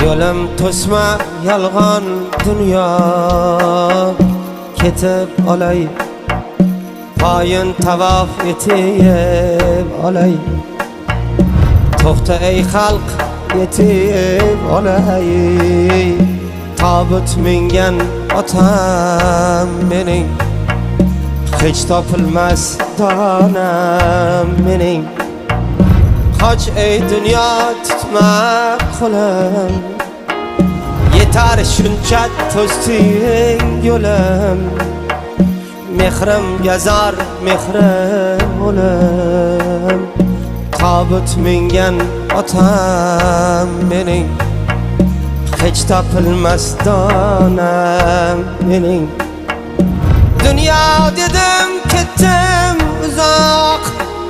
Yo'lim to'sma yolg'on dunyo, ketib olay. Poyin tavof etib olay. To'xta ey xalq, yetib olay. Tobut mingan otam mening, hech topilmas donam mening. Qoch ey dunyo, tutma qo'lim, yetar shuncha to'sting yo'lim. Mehrim gazar mehrim o'lim. Tobut mingan otam mening, hech topilmas donam mening. Dunyo dedim, ketdim uzoq.